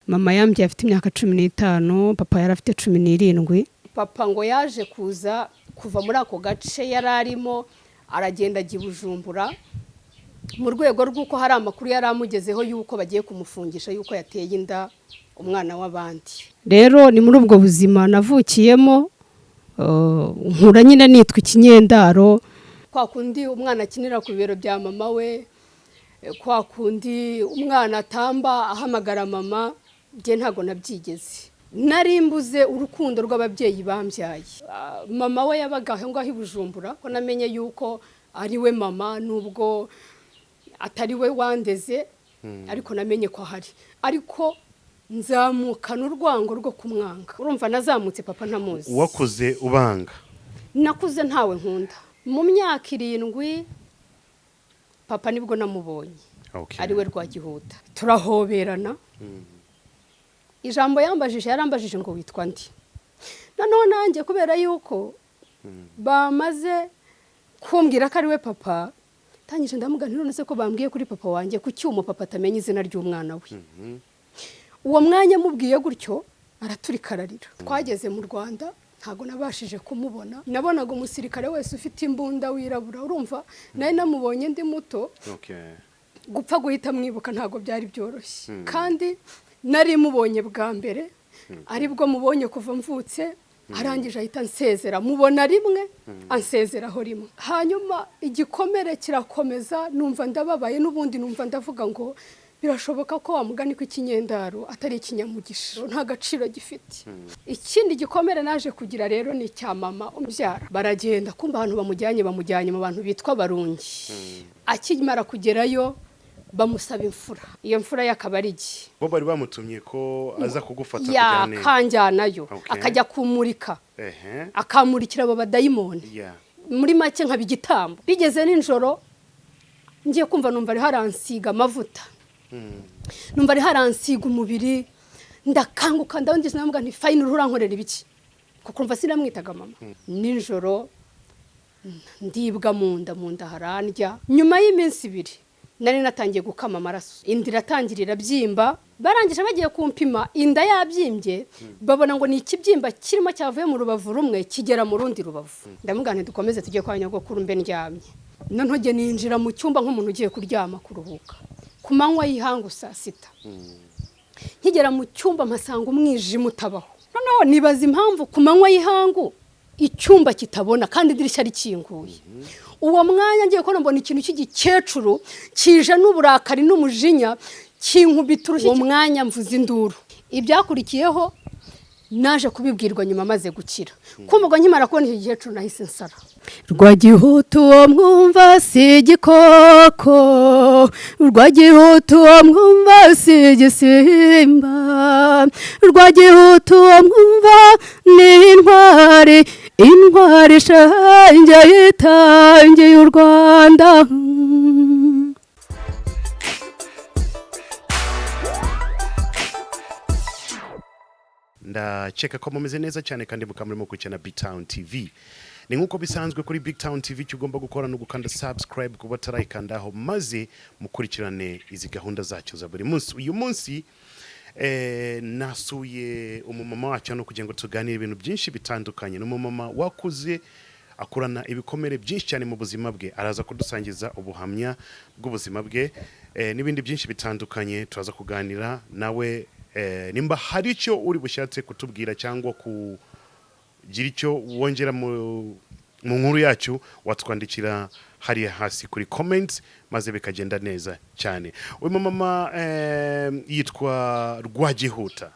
Mama yambyaye afite imyaka 15, papa yari afite 17. Papa ngo yaje kuza kuva muri ako gace yari arimo, aragenda ajya i Bujumbura mu rwego rw'uko hari amakuru yari amugezeho y'uko bagiye kumufungisha, y'uko yateye inda umwana w'abandi. Rero ni muri ubwo buzima navukiyemo, nkura nyine nitwa ikinyendaro, kwa kundi umwana akinira ku bibero bya mama we, kwa kundi umwana atamba ahamagara mama. Njye ntabwo nabyigeze, nari mbuze urukundo rw'ababyeyi bambyaye. Mama we yabaga aho ngaho i Bujumbura, ko namenye yuko ari we mama, nubwo atari we wandeze, ariko namenye ko ahari, ariko nzamukana urwango rwo kumwanga. Urumva nazamutse papa ntamuzi. Wakuze ubanga? Nakuze ntawe nkunda. Mu myaka 7 papa nibwo namubonye, ari we Rwagihuta, turahoberana. Ijambo yambajije, yarambajije ngo: "Witwa ndi?" Noneho nanjye kubera yuko bamaze kumbwira ko ari we papa, tangije ndamubwira nti: "None se ko bambwiye kuri papa wanjye, ku cyuma papa atamenya izina ry'umwana we?" Uwo mwanya mubwiye gutyo araturika ararira. Twageze mu Rwanda ntabwo nabashije kumubona. Nabonaga umusirikare wese ufite imbunda wirabura. Urumva nari namubonye ndi muto, gupfa guhita mwibuka ntabwo byari byoroshye, kandi nari mubonye bwa mbere, aribwo mubonye kuva mvutse. Arangije ahita ansezera, mubona rimwe, ansezeraho rimwe. Hanyuma igikomere kirakomeza, numva ndababaye n'ubundi, numva ndavuga ngo birashoboka ko wamugani ko ikinyendaro atari ikinyamugisha, nta gaciro gifite. Ikindi gikomere naje kugira rero ni icya mama umbyara. Baragenda, kumva ahantu bamujyanye, bamujyanye mu bantu bitwa Barungi. Akimara kugerayo bamusaba imfura, iyo mfura ye akaba ari igi. Bo bari bamutumye ko aza kugufata kujyane? Yakanjyanayo, akajya kumurika, akamurikira abo badayimoni. Muri make nkaba igitambo. Bigeze nijoro ngiye kumva numva ariho aransiga amavuta, numva ariho aransiga umubiri. Ndakanguka, ndabona, ndavuga nti: "Fine, uruhu urankorera ibiki?" Kuko mva sinamwitaga mama. Nijoro ndibwa mu nda, mu nda harandya. Nyuma y'iminsi 2 nari natangiye gukama amaraso, inda iratangira irabyimba. Barangije bagiye kumpima, inda yabyimbye, babona ngo ni ikibyimba kirimo cyavuye mu rubavu rumwe kigera mu rundi rubavu. Ndamubwira nti: "Dukomeze tujye kwa nyogokuru mbe ndyamye." Noneho njye ninjira mu cyumba nk'umuntu ugiye kuryama kuruhuka ku manywa y'ihangu saa 6. Nkigera mu cyumba mpasanga umwijima utabaho. Noneho nibaza impamvu ku manywa y'ihangu icyumba kitabona kandi idirishya rikinguye. Uwo mwanya ngiye kubona mbona ikintu cy'igikecuru kije n'uburakari n'umujinya, kinkubita urushyi. Uwo mwanya mvuza induru. Ibyakurikiyeho naje kubibwirwa nyuma maze gukira. Kumva nkimara kubona icyo gikecuru nahise nsara. Rwagihuta uwo mwumva si igikoko, Rwagihuta uwo mwumva si igisimba, Rwagihuta uwo mwumva ni intwari, intwari ishange yitangiye u Rwanda. Ndakeka ko mumeze neza cyane kandi mukaba murimo gukurikirana Big Town TV. Ni nk'uko bisanzwe kuri Big Town TV, icyo ugomba gukora ni ugukanda subscribe kuba batarayikandaho, maze mukurikirane izi gahunda zacyo za buri munsi. Uyu munsi nasuye umumama wacu hano kugira ngo tuganire ibintu byinshi bitandukanye. Ni umumama wakuze akurana ibikomere byinshi cyane mu buzima bwe. Araza kudusangiza ubuhamya bw'ubuzima bwe n'ibindi byinshi bitandukanye. Turaza kuganira nawe. Nimba hari icyo uri bushatse kutubwira cyangwa kugira icyo wongera mu nkuru yacu, watwandikira hariya hasi kuri comments, maze bikagenda neza cyane. Uyu mumama yitwa Rwagihuta.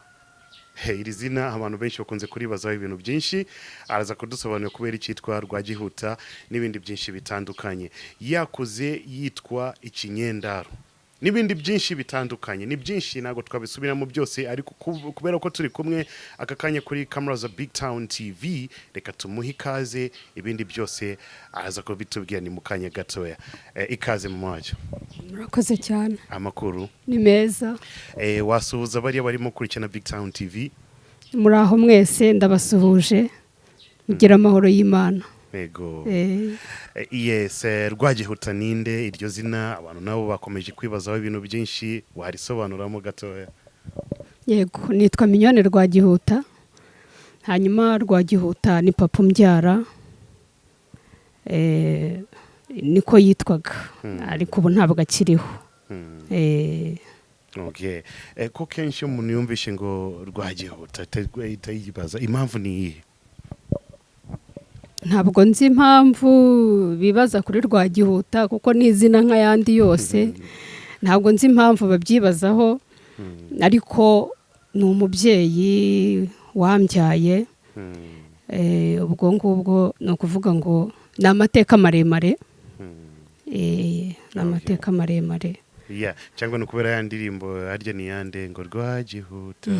Hey, iri zina abantu benshi bakunze kuribazaho ibintu byinshi. Araza kudusobanurira kubera icyitwa Rwagihuta n'ibindi byinshi bitandukanye. Yakuze yitwa ikinyendaro n'ibindi byinshi bitandukanye. Ni byinshi, ntabwo twabisubiramo byose, ariko kubera ko turi kumwe aka kanya kuri kamera za Big Town TV, reka tumuhe ikaze. Ibindi byose araza kubitubwira ni mu kanya gatoya. Ikaze mu wacyo. Murakoze cyane. Amakuru? Ni meza. Wasuhuza bariya barimo gukurikirana Big Town TV? Muri aho mwese ndabasuhuje, mugira amahoro y'Imana. Yego. Yes, Rwagihuta ninde? Iryo zina abantu nabo bakomeje kwibazaho ibintu byinshi, warisobanuramo gatoya? Yego, nitwa Mignonne Rwagihuta. Hanyuma Rwagihuta ni papa umbyara, niko yitwaga, ariko ubu ntabwo akiriho. Okay. Ko kenshi iyo umuntu yumvishe ngo Rwagihuta ahita yibaza impamvu ni iyihe? Ntabwo nzi impamvu bibaza kuri Rwagihuta, kuko ni izina nk'ayandi yose. Ntabwo nzi impamvu babyibazaho, ariko ni umubyeyi wambyaye. Ubwo ngubwo ni ukuvuga ngo ni amateka maremare. Ni amateka maremare. Yeah, cyangwa ni ukubera ya ndirimbo harya ni yande ngo Rwagihuta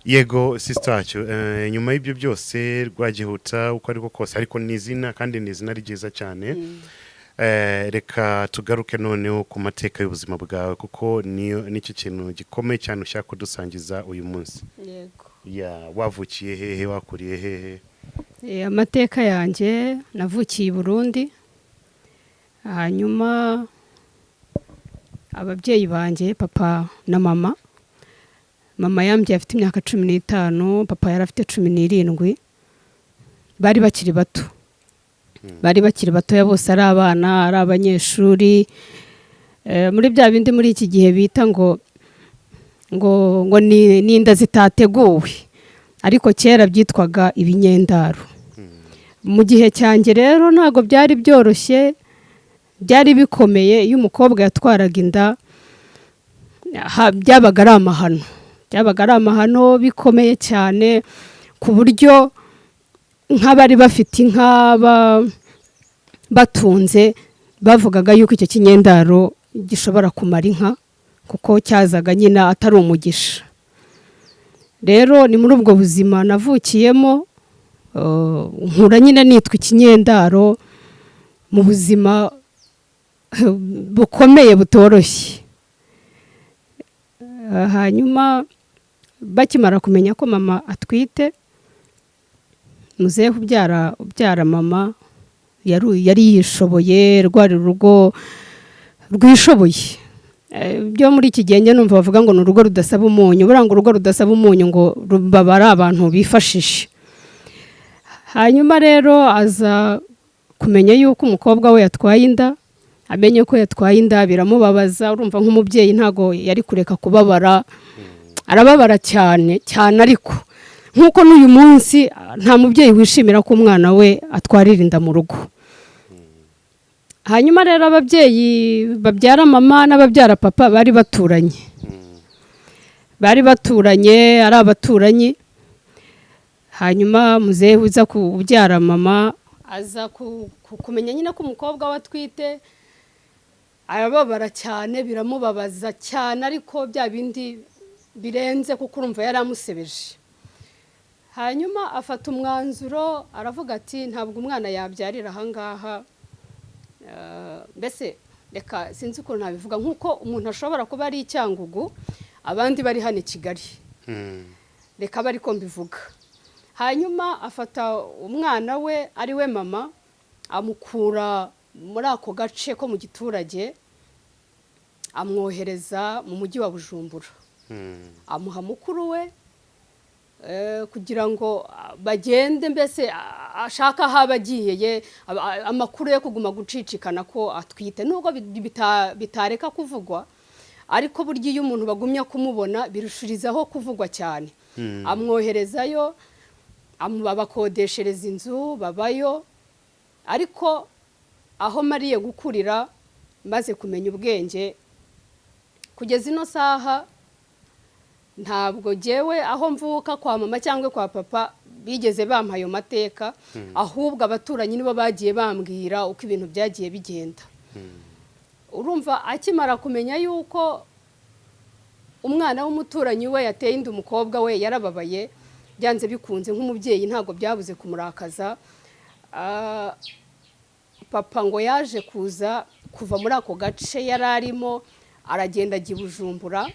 Yego, sister wacu, nyuma y'ibyo byose Rwagihuta uko ariko kose, ariko ni izina, kandi ni izina ryiza cyane. Reka tugaruke noneho ku mateka y'ubuzima bwawe, kuko niyo nicyo kintu gikomeye cyane ushaka kudusangiza uyu munsi. Yego. Yeah, wavukiye hehe, wakuriye hehe? Amateka yanjye, navukiye i Burundi. Hanyuma ababyeyi banjye, papa na mama, mama yambyaye afite imyaka 15, papa yari afite 17. Bari bakiri bato, bari bakiri batoya bose, ari abana, ari abanyeshuri. Muri bya bindi muri iki gihe bita ngo ni inda zitateguwe, ariko kera byitwaga ibinyendaro. Mu gihe cyanjye rero ntabwo byari byoroshye, byari bikomeye. Iyo umukobwa yatwaraga inda, byabaga ari amahano, byabaga ari amahano bikomeye cyane, ku buryo nk'abari bafite inka batunze bavugaga yuko icyo kinyendaro gishobora kumara inka, kuko cyazaga nyine atari umugisha. Rero ni muri ubwo buzima navukiyemo, nkura nyine nitwa ikinyendaro mu buzima bukomeye butoroshye. Hanyuma bakimara kumenya ko mama atwite, muzehe ubyara mama yari yishoboye, rwari urugo rwishoboye. Byo muri iki gihe njye numva bavuga ngo ni urugo rudasaba umunyu. Buriya ngo urugo rudasaba umunyu ngo baba ari abantu bifashisha. Hanyuma rero aza kumenya yuko umukobwa we yatwaye inda. Amenye ko yatwaye inda biramubabaza. Urumva nk'umubyeyi ntago yari kureka kubabara, arababara cyane cyane. Ariko nk'uko n'uyu munsi nta mubyeyi wishimira ko umwana we atwarira inda mu rugo. Hanyuma rero ababyeyi babyara mama n'ababyara papa bari baturanye, bari baturanye, ari abaturanyi. Hanyuma muzehe uza kubyara mama aza kumenya nyine ko umukobwa we atwite, arababara cyane, biramubabaza cyane, ariko bya bindi birenze, kuko urumva yari amusebeje. Hanyuma afata umwanzuro, aravuga ati ntabwo umwana yabyarira ahangaha. Mbese reka sinzi ukuntu nabivuga, nk'uko umuntu ashobora kuba ari i Cyangugu abandi bari hano i Kigali, reka abe ariko mbivuga. Hanyuma afata umwana we, ari we mama, amukura muri ako gace ko mu giturage, amwohereza mu mujyi wa Bujumbura, amuha mukuru we kugira ngo bagende, mbese ashaka aho aba agiye ye, amakuru yo kuguma gucicikana ko atwite, nubwo bitareka kuvugwa, ariko burya iyo umuntu bagumya kumubona birushirizaho kuvugwa cyane. Amwoherezayo, babakodeshereza inzu, babayo. Ariko aho mariye gukurira, maze kumenya ubwenge, kugeza ino saha ntabwo jyewe aho mvuka kwa mama cyangwa kwa papa bigeze bampa ayo mateka, ahubwo abaturanyi nibo bagiye bambwira uko ibintu byagiye bigenda. Urumva akimara kumenya yuko umwana w'umuturanyi we yateye inda umukobwa we, yarababaye byanze bikunze, nk'umubyeyi ntabwo byabuze kumurakaza. Papa ngo yaje kuza kuva muri ako gace yari arimo, aragenda ajya i Bujumbura,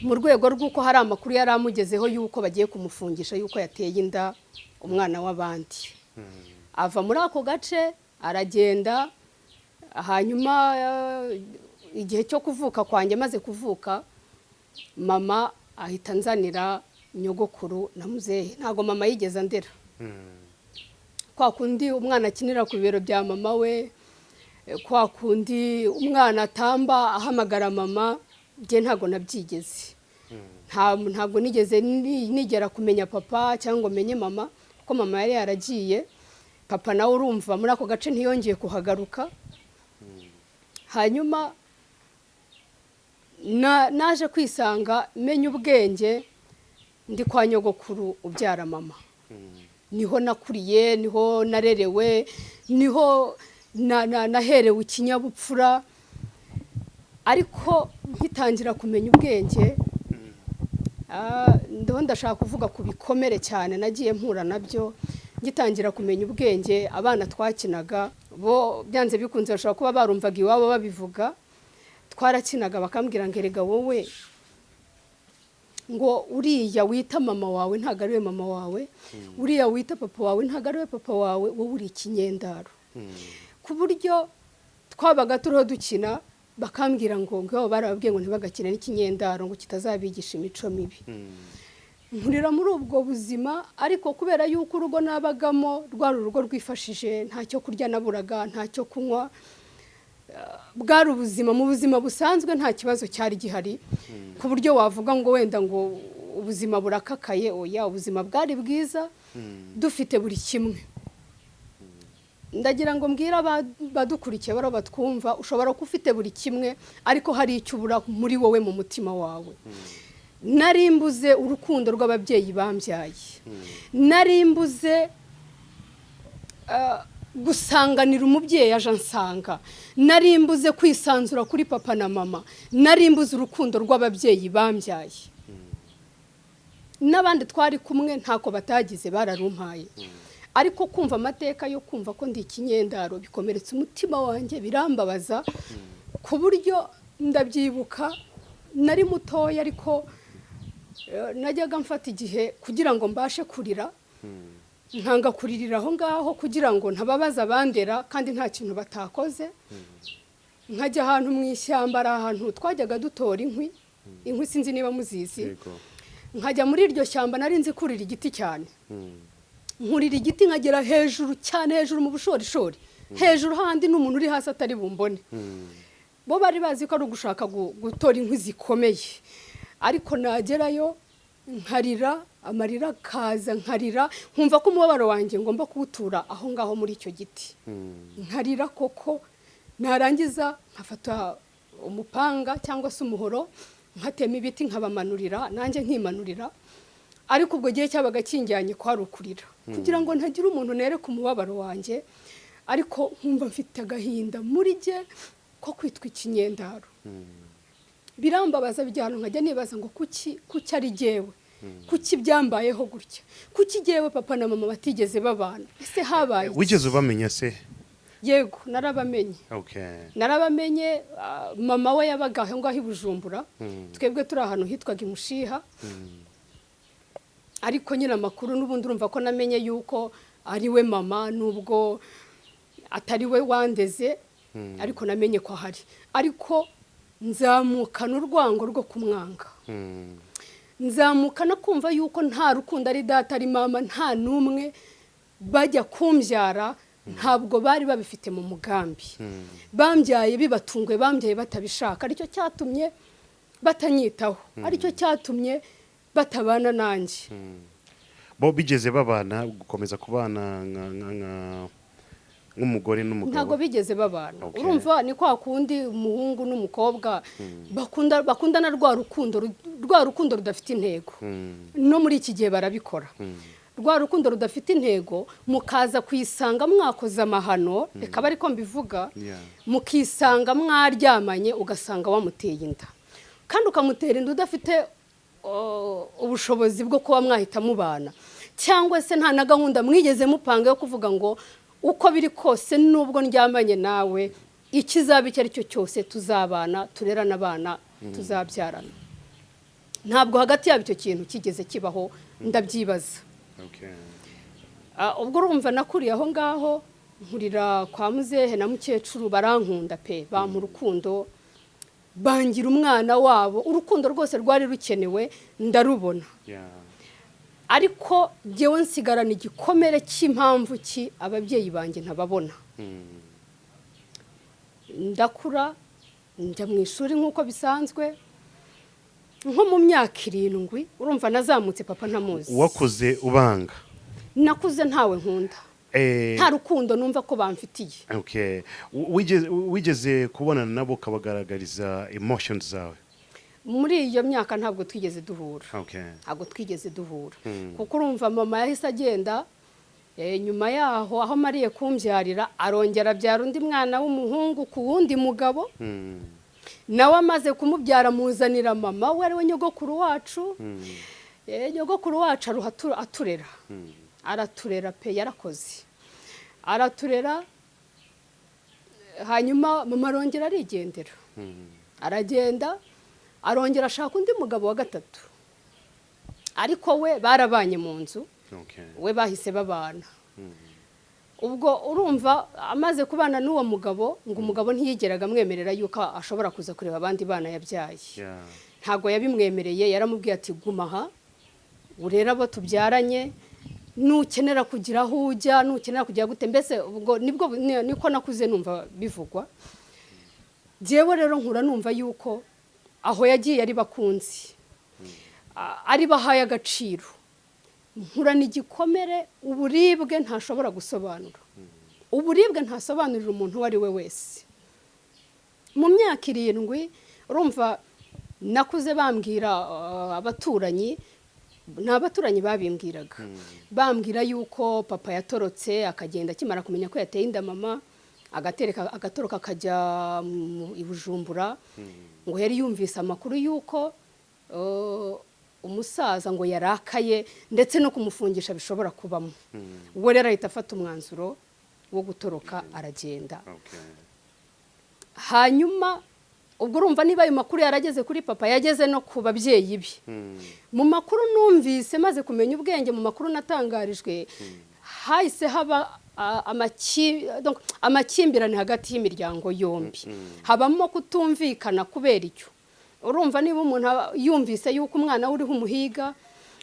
mu rwego rw'uko hari amakuru yari amugezeho yuko bagiye kumufungisha yuko yateye inda umwana w'abandi. Ava muri ako gace aragenda. Hanyuma igihe cyo kuvuka kwanjye, maze kuvuka Mama ahita anzanira nyogokuru na muzehe. Ntabwo mama yigeze andera. Kwa kundi umwana akinira ku bibero bya mama we, kwa kundi umwana atamba ahamagara mama, bye ntabwo nabyigeze. Ntabwo nigeze nigera kumenya papa cyangwa menye mama, kuko mama yari yaragiye. Papa nawe urumva muri ako gace ntiyongeye kuhagaruka. Hanyuma naje kwisanga menya ubwenge ndi kwa nyogokuru ubyara mama. Niho nakuriye, niho narerewe, niho naherewe ikinyabupfura. Ariko nkitangira kumenya ubwenge, ndiho ndashaka kuvuga ku bikomere cyane nagiye mpura nabyo. Ngitangira kumenya ubwenge, abana twakinaga bo byanze bikunze bashobora kuba barumvaga iwabo babivuga. Twarakinaga bakambwira ngo erega wowe, ngo uriya wita mama wawe ntabwo ari we mama wawe, uriya wita papa wawe ntabwo ari we papa wawe, wowe uri ikinyendaro. Ku buryo twabaga turiho dukina bakambwira ngo ngo barababwiye ngo ntibagakine n'ikinyendaro, ngo kitazabigisha imico mibi. Nkurira muri ubwo buzima, ariko kubera yuko urugo nabagamo rwari urugo rwifashije, ntacyo kurya naburaga, ntacyo kunywa, bwari ubuzima mu buzima busanzwe, nta kibazo cyari gihari ku buryo wavuga ngo wenda ngo ubuzima burakakaye. Oya, ubuzima bwari bwiza, dufite buri kimwe. Ndagira ngo mbwire abadukurikiye baro batwumva, ushobora kuba ufite buri kimwe ariko hari icyo ubura muri wowe mu mutima wawe. Nari mbuze urukundo rw'ababyeyi bambyaye, nari mbuze gusanganira umubyeyi aje ansanga, nari mbuze kwisanzura kuri papa na mama, nari mbuze urukundo rw'ababyeyi bambyaye. N'abandi twari kumwe ntako batagize, bararumpaye. Ariko kumva amateka yo kumva ko ndi ikinyendaro bikomeretsa umutima wanjye, birambabaza ku buryo ndabyibuka nari mutoya, ariko najyaga mfata igihe kugira ngo mbashe kurira, nkanga kuririra aho ngaho kugira ngo ntababaza abandera kandi nta kintu batakoze. Nkajya ahantu mu ishyamba, ari ahantu twajyaga dutora inkwi, inkwi sinzi niba muzizi. Nkajya muri iryo shyamba, nari nzi kurira igiti cyane, nkurira igiti nkagera hejuru cyane, hejuru mu bushorishori, hejuru handi n'umuntu uri hasi atari bumbone. Bo bari bazi ko ari ugushaka gutora inkwi zikomeye, ariko nagerayo nkarira, amarira akaza, nkarira nkumva ko umubabaro wanjye ngomba kuwutura aho ngaho muri icyo giti. Nkarira koko, narangiza nkafata umupanga cyangwa se umuhoro, nkatema ibiti, nkabamanurira, nanjye nkimanurira. Ariko ubwo gihe cyabaga kinjyanye kwari ukurira kugira ngo ntagira umuntu nereka umubabaro wanjye, ariko nkumva mfite agahinda muri jye ko kwitwa ikinyendaro. Birambabaza, bijyana nkajya nibaza ngo kuki ari jyewe, kuki byambayeho gutya, kuki jyewe papa na mama batigeze babana, ese habaye? Wigeze ubamenya se? Yego, narabamenye. Narabamenye. Mama we yabaga aho ngaho i Bujumbura, twebwe turi ahantu hitwaga Imushiha. Ariko nyine amakuru n'ubundi urumva ko namenye yuko ari we mama, nubwo atari we wandeze, ariko namenye ko ahari. Ariko nzamukana urwango rwo kumwanga, nzamukana kumva yuko nta rukundo, ari data ari mama nta n'umwe bajya kumbyara, ntabwo bari babifite mu mugambi. Bambyaye bibatunguye, bambyaye batabishaka, aricyo cyatumye batanyitaho, aricyo cyatumye batabana nanjye. Bo bigeze babana, gukomeza kubana nk'umugore n'umugabo? Ntabwo bigeze babana. Urumva ni kwa kundi umuhungu n'umukobwa bakundana rwa rukundo rudafite intego. No muri iki gihe barabikora, rwa rukundo rudafite intego, mukaza kwisanga mwakoze amahano, reka ariko mbivuga, mukisanga mwaryamanye, ugasanga wamuteye inda, kandi ukamutera inda udafite ubushobozi bwo kuba mwahita mubana, cyangwa se nta na gahunda mwigeze mupanga yo kuvuga ngo uko biri kose nubwo ndyamanye nawe, ikizaba icyo ari cyo cyose tuzabana, turerana abana, tuzabyarana. Ntabwo hagati yabo icyo kintu kigeze kibaho, ndabyibaza. Ubwo urumva nakuriye aho ngaho, nkurira kwa muzehe na mukecuru, barankunda pe, bampa urukundo. Bangira umwana wabo, urukundo rwose rwari rukenewe ndarubona. Ariko njyewe nsigarana igikomere cy'impamvu ki ababyeyi banjye ntababona. Ndakura, njya mu ishuri nk'uko bisanzwe, nko mu myaka 7. Urumva nazamutse papa ntamuzi. Wakuze ubanga? Nakuze ntawe nkunda, nta rukundo numva ko bamfitiye. Okay. Wigeze kubonana nabo, ukabagaragariza emotions zawe? Muri iyo myaka ntabwo twigeze duhura. Ntabwo twigeze duhura, kuko urumva mama yahise agenda nyuma yaho aho mariye kumbyarira, arongera abyara undi mwana w'umuhungu ku wundi mugabo. Nawe amaze kumubyara amuzanira mama we, ariwe nyogokuru wacu. Nyogokuru wacu aruha aturera, araturera pe, yarakoze araturera. Hanyuma mama arongera arigendera, aragenda, arongera ashaka undi mugabo wa gatatu, ariko we barabanye mu nzu. We bahise babana. Ubwo urumva amaze kubana n'uwo mugabo, ngo umugabo ntiyigeraga amwemerera yuko ashobora kuza kureba abandi bana yabyaye. Ntabwo yabimwemereye, yaramubwiye ati: "Guma aha urere abo tubyaranye, nukenera kugira aho ujya, nukenera kugira gute." Mbese ubwo nibwo niko nakuze numva bivugwa. Jyewe rero nkura numva yuko aho yagiye ari bakunzi, ari bahaye agaciro. Nkurana igikomere, uburibwe ntashobora gusobanura, uburibwe ntasobanurira umuntu uwo ari we wese. Mu myaka 7, urumva nakuze bambwira, abaturanyi, ni abaturanyi babimbwiraga, bambwira yuko papa yatorotse akagenda akimara kumenya ko yateye inda mama, agatereka, agatoroka akajya i Bujumbura. Ngo yari yumvise amakuru yuko umusaza ngo yarakaye, ndetse no kumufungisha bishobora kubamo. Ubwo rero ahita afata umwanzuro wo gutoroka aragenda. Hanyuma ubwo urumva niba ayo makuru yarageze kuri papa, yageze no ku babyeyi be. Mu makuru numvise maze kumenya ubwenge, mu makuru natangarijwe, hahise haba donc, amakimbirane hagati y'imiryango yombi, habamo kutumvikana. Kubera icyo, urumva niba umuntu yumvise yuko umwana we uriho umuhiga,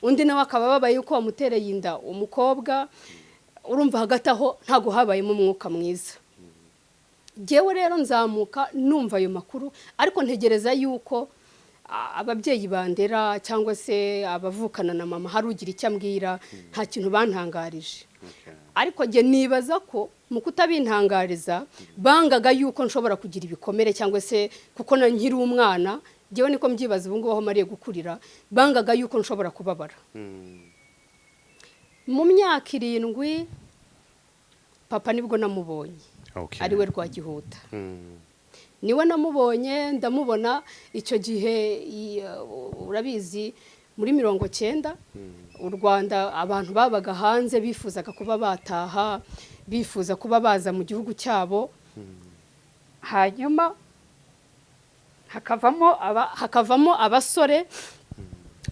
undi nawe akaba ababaye yuko wamutereye inda umukobwa, urumva hagati aho ntabwo habayemo umwuka mwiza. Jyewe rero nzamuka numva ayo makuru, ariko ntegereza yuko ababyeyi bandera cyangwa se abavukana na mama hari ugira icyo ambwira. Nta kintu bantangarije. Ariko njye nibaza ko mu kutabintangariza bangaga yuko nshobora kugira ibikomere, cyangwa se kuko na nkiri umwana, njyewe niko mbyibaza ubu ngubu aho mariye gukurira, bangaga yuko nshobora kubabara. Mu myaka 7 papa nibwo namubonye, ariwe Rwagihuta. Niwe namubonye, ndamubona icyo gihe. Urabizi muri 90 u Rwanda, abantu babaga hanze bifuzaga kuba bataha, bifuza kuba baza mu gihugu cyabo. Hanyuma hakavamo abasore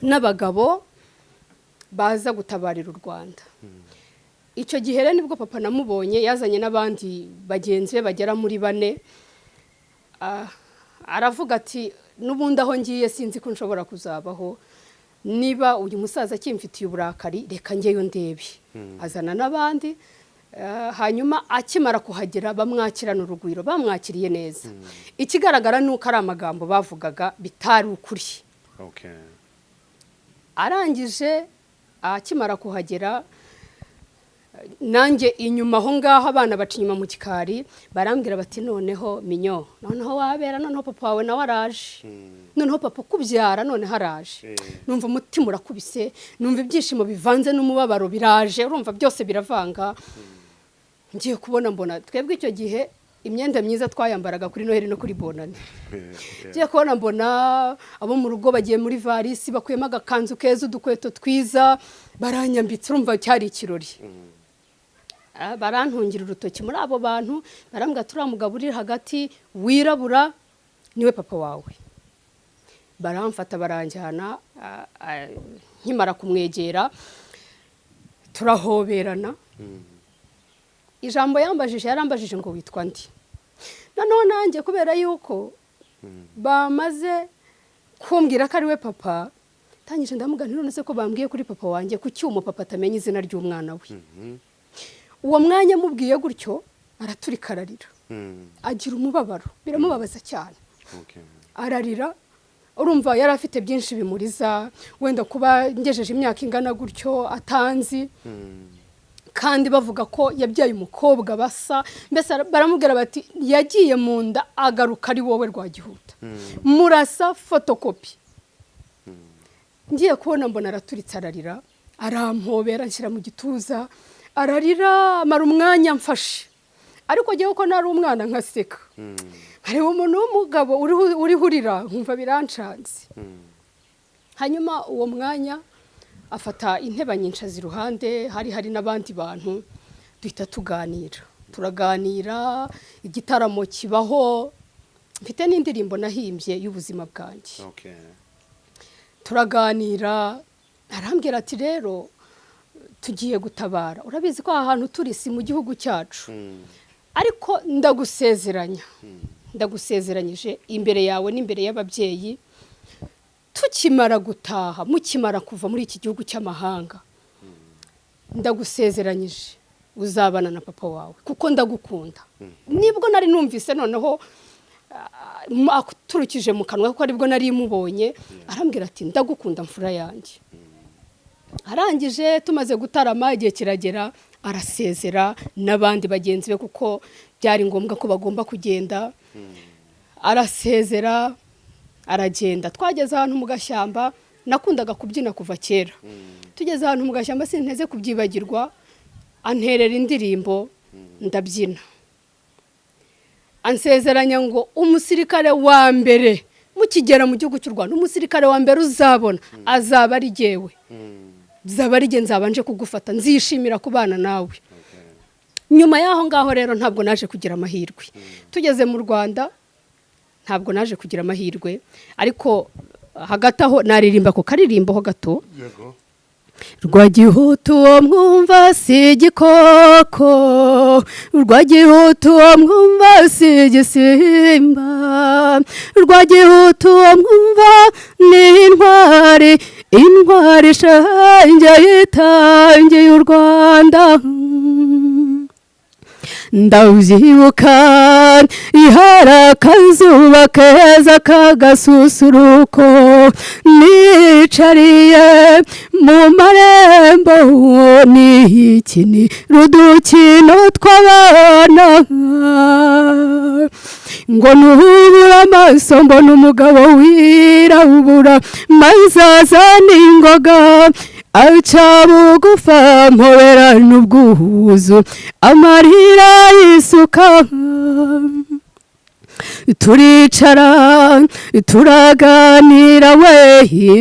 n'abagabo baza gutabarira u Rwanda. Icyo gihe rero nibwo papa namubonye, yazanye n'abandi bagenzi be bagera muri bane. Aravuga ati: "N'ubundi aho ngiye sinzi ko nshobora kuzabaho, niba uyu musaza akimfitiye uburakari, reka njyeyo ndebe." Azana n'abandi. Hanyuma akimara kuhagera bamwakirana urugwiro, bamwakiriye neza. Ikigaragara ni uko ari amagambo bavugaga bitari ukuri. Arangije akimara kuhagera, nanjye inyuma aho ngaho abana baca inyuma mu gikari, barambwira bati: "Noneho minyo, noneho wabera, noneho papa wawe nawe araje, noneho papa ukubyara noneho araje." Numva umutima urakubise, numva ibyishimo bivanze n'umubabaro biraje, urumva byose biravanga. Ngiye kubona mbona, twebwe icyo gihe imyenda myiza twayambaraga kuri Noheli no kuri Bonane. Ngiye kubona mbona abo mu rugo bagiye muri varisi, bakuyemo agakanzu keza, udukweto twiza, baranyambitse. Urumva cyari ikirori. Barantungira urutoki muri abo bantu, barambwira: "Turiya mugabo uri hagati wirabura niwe papa wawe." Baramfata baranjyana. Nkimara kumwegera turahoberana. Ijambo yambajije, yarambajije ngo: "Witwa ndi?" Noneho nanjye kubera yuko Bamaze kumbwira ko ari we papa, tangije ndamugana, none se ko bambwiye kuri papa wanjye, ku cyuma papa atamenya izina ry'umwana we? Uwo mwanya mubwiye gutyo araturika ararira, agira umubabaro, biramubabaza cyane. Ararira, urumva yari afite byinshi bimuriza, wenda kuba ngejeje imyaka ingana gutyo atanzi, kandi bavuga ko yabyaye umukobwa basa. Mbese baramubwira bati yagiye mu nda agaruka ari wowe Rwagihuta, murasa fotokopi. Ngiye kubona mbona araturitse ararira, arampobera anshyira mu gituza, ararira amara umwanya mfashe. Ariko ngewe ko nari umwana nkaseka, nkareba umuntu w'umugabo uriho urira nkumva birancanze. Hanyuma uwo mwanya afata intebe anyincaza iruhande, hari n'abandi bantu, duhita tuganira, turaganira, igitaramo kibaho. Mfite n'indirimbo nahimbye y'ubuzima bwanjye. Turaganira, arambwira ati rero tugiye gutabara, urabizi ko aha hantu turi si mu gihugu cyacu, ariko ndagusezeranya, ndagusezeranyije imbere yawe n'imbere y'ababyeyi, tukimara gutaha, mukimara kuva muri iki gihugu cy'amahanga, ndagusezeranyije uzabana na papa wawe kuko ndagukunda. Nibwo nari numvise noneho aturukije mu kanwa kuko aribwo nari mubonye, arambwira ati ndagukunda mfura yanjye. Arangije tumaze gutarama igihe kiragera arasezera n'abandi bagenzi be kuko byari ngombwa ko bagomba kugenda. Arasezera aragenda. Twageze ahantu mu gashyamba, nakundaga kubyina kuva kera. Tugeze ahantu mu gashyamba sinteze kubyibagirwa, anterera indirimbo ndabyina. Ansezeranya ngo umusirikare wa mbere mukigera mu gihugu cy'u Rwanda, umusirikare wa mbere uzabona azaba ari jyewe, nzaba ari jye, nzabanje kugufata, nzishimira kubana nawe. Nyuma y'aho ngaho rero ntabwo naje kugira amahirwe. Tugeze mu Rwanda ntabwo naje kugira amahirwe, ariko hagati aho naririmba ku karirimbo ho gato. Rwagihutu uwo mwumva si igikoko, Rwagihutu uwo mwumva si igisimba, Rwagihutu uwo mwumva ni intwari, intwari ishange yitangiye u Rwanda. Ndabyibuka ihari akazuba keza k'agasusuruko, nicariye mu marembo nikinira udukino tw'abana, ngo nuhubura amaso mbona umugabo wirabura, maze azana ingoga aca bugufa mpobera n'ubwuzu, amarira yisuka. Turicara turaganira wehe,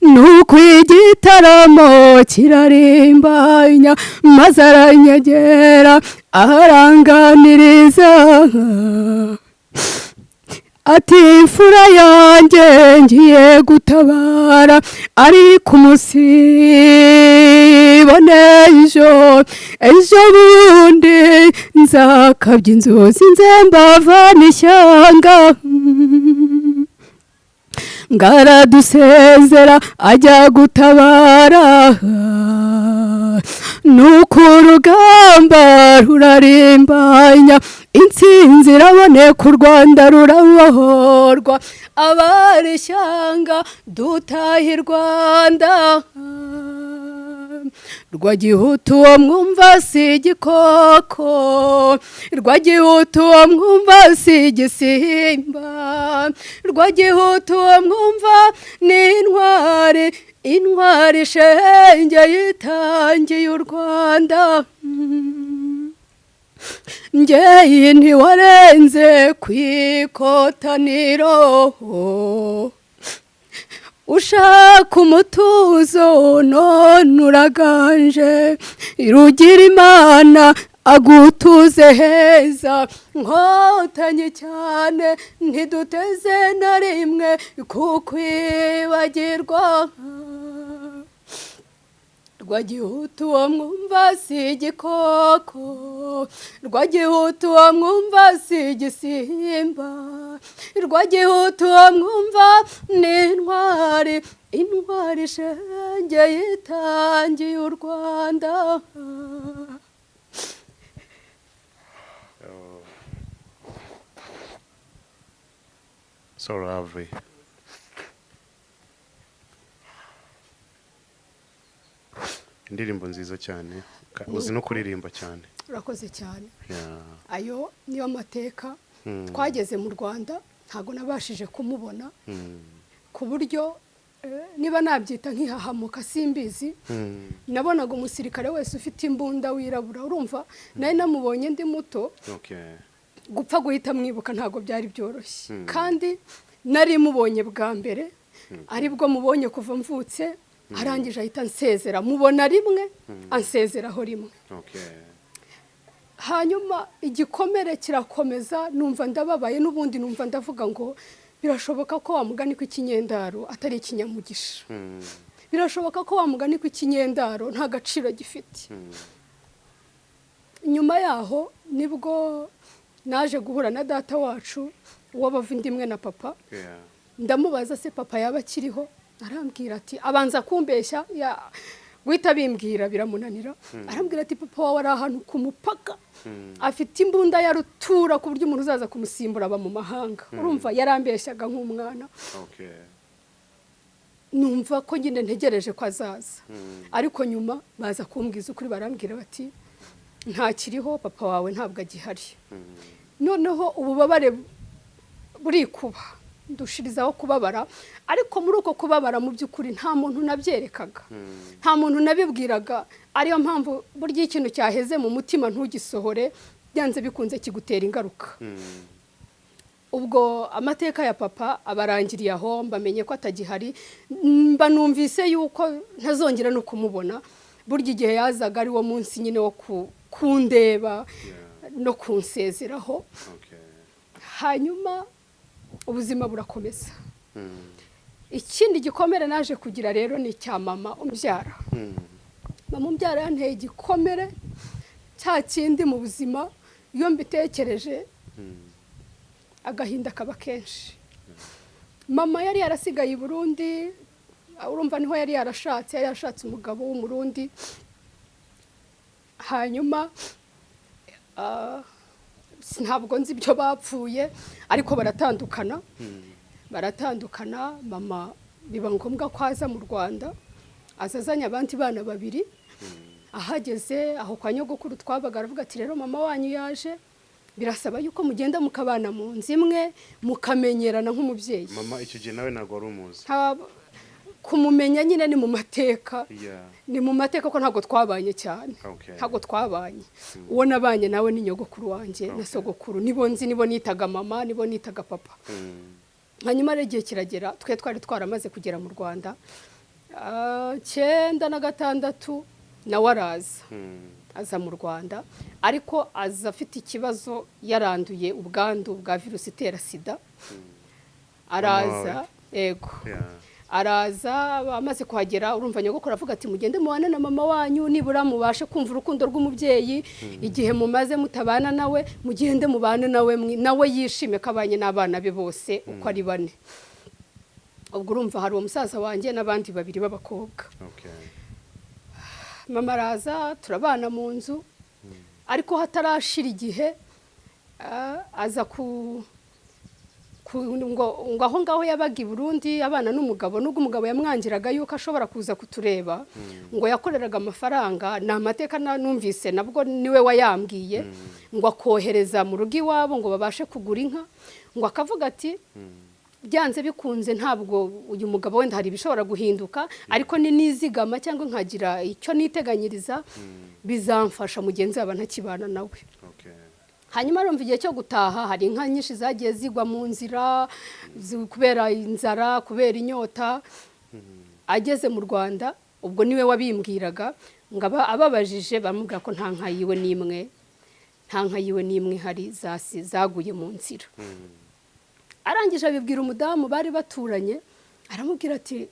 nuko igitaramo kirarimbanya, maze aranyegera aranganiriza ati imfura yanjye ngiye gutabara, ariko umusibone ejo ejo bundi nzakabya inzozi nze mbavana ishyanga. Ngaradusezera ajya gutabara, nuko urugamba rurarimbanya, intsinzi iraboneka, u Rwanda rurabohorwa, abari ishyanga dutaha i Rwanda. Rwagihutu uwo mwumva si igikoko, Rwagihutu uwo mwumva si igisimba, Rwagihutu uwo mwumva ni intwari, intwari shenge yitangiye u Rwanda. Njyewe ntiwarenze ku ikotaniro, ushaka umutuzo none uraganje, rugira Imana agutuze heza, nkotanyi cyane ntiduteze na rimwe kukwibagirwa. Rwagihutu uwo mwumva si igikoko, Rwagihutu uwo mwumva si igisimba, Rwagihutu uwo mwumva ni intwari, intwari shenge yitangiye u Rwanda. Oh. So lovely. Indirimbo nziza cyane. Uzi no kuririmba cyane. Urakoze cyane. Yeah. Ayo niyo mateka. Twageze mu Rwanda ntago nabashije kumubona. Ku buryo niba nabyita nk'ihahamuka simbizi. Nabonaga umusirikare wese ufite imbunda wirabura, urumva nari namubonye ndi muto. Okay. Gupfa guhita mwibuka ntago byari byoroshye. Kandi nari mubonye bwa mbere, aribwo mubonye kuva mvutse, arangije ahita ansezera, mubona rimwe ansezeraho rimwe. Okay. Hanyuma igikomere kirakomeza, numva ndababaye, n'ubundi numva ndavuga ngo birashoboka ko wa mugani ko ikinyendaro atari ikinyamugisha. Birashoboka ko wa mugani ko ikinyendaro nta gaciro gifite. Nyuma yaho nibwo naje guhura na data wacu w'abavandimwe na papa. Ndamubaza se papa yaba akiriho, arambwira ati, abanza kumbeshya, guhita bimbwira biramunanira. Arambwira ati papa wawe ari ahantu ku mupaka, afite imbunda ya rutura ku buryo umuntu uzaza kumusimbura aba mu mahanga. Urumva yarambeshyaga nk'umwana. Okay. Numva ko nyine ntegereje ko azaza. Ariko nyuma baza kumbwiza ukuri, barambwira bati ntakiriho, papa wawe ntabwo agihari. Noneho ububabare burikuba, ndushirizaho kubabara, ariko muri uko kubabara mu by'ukuri nta muntu nabyerekaga, nta muntu nabibwiraga. Ariyo mpamvu burya ikintu cyaheze mu mutima ntugisohore, byanze bikunze kigutera ingaruka. Ubwo amateka ya papa abarangiriye aho, mbamenye ko atagihari, mba numvise yuko ntazongera no kumubona. Burya igihe yazaga ari wo munsi nyine wo kundeba no kunsezeraho. Hanyuma ubuzima burakomeza. Ikindi gikomere naje kugira rero ni cya mama umbyara. Mama umbyara yanteye igikomere cya kindi mu buzima, iyo mbitekereje agahinda kaba kenshi. Mama yari yarasigaye i Burundi, urumva niho yari yarashatse, yari yarashatse umugabo w'Umurundi. Hanyuma ntabwo nzi ibyo bapfuye, ariko baratandukana. Baratandukana, mama biba ngombwa ko aza mu Rwanda, azazanye abandi bana babiri. Ahageze aho kwa nyogokuru twabaga, aravuga ati rero mama wanyu yaje, birasaba yuko mugenda mukabana mu nzu imwe, mukamenyerana nk'umubyeyi. Mama icyo gihe nawe ntabwo wari umuzi? Kumumenya nyine ni mu mateka. Ni mu mateka ko ntabwo twabanye cyane. Ntabwo twabanye. Uwo nabanye nawe ni nyogokuru wanjye na sogokuru, nibo nzi, nibo nitaga mama, nibo nitaga papa. Hanyuma rero igihe kiragera, twe twari twaramaze kugera mu Rwanda 96, nawe araza. Aza mu Rwanda, ariko aza afite ikibazo, yaranduye ubwandu bwa virusi itera sida. Araza, yego. Araza amaze kuhagera, urumva nyogokuru avuga ati mugende mubane na mama wanyu, nibura mubashe kumva urukundo rw'umubyeyi, igihe mumaze mutabana nawe mugende mubane nawe, nawe yishime ko abanye n'abana be bose uko ari bane. Ubwo urumva hari uwo musaza wanjye n'abandi babiri b'abakobwa. Mama araza turabana mu nzu, ariko hatarashira igihe aza ku ngo aho ngaho yabaga i Burundi abana n'umugabo, nubwo umugabo yamwangiraga yuko ashobora kuza kutureba, ngo yakoreraga amafaranga, ni amateka numvise nabwo niwe wayambwiye, ngo akohereza mu rugo iwabo ngo babashe kugura inka, ngo akavuga ati byanze bikunze ntabwo uyu mugabo wenda hari ibishobora guhinduka, ariko ni nizigama cyangwa nkagira icyo niteganyiriza bizamfasha mugenzi wabo ntakibana nawe. Hanyuma arumva igihe cyo gutaha hari inka nyinshi zagiye zigwa mu nzira kubera inzara, kubera inyota. Ageze mu Rwanda ubwo niwe wabimbwiraga, ngo ababajije bamubwira ko nta nka yiwe n'imwe, nta nka yiwe n'imwe hari zaguye mu nzira. Arangije abibwira umudamu bari baturanye, aramubwira ati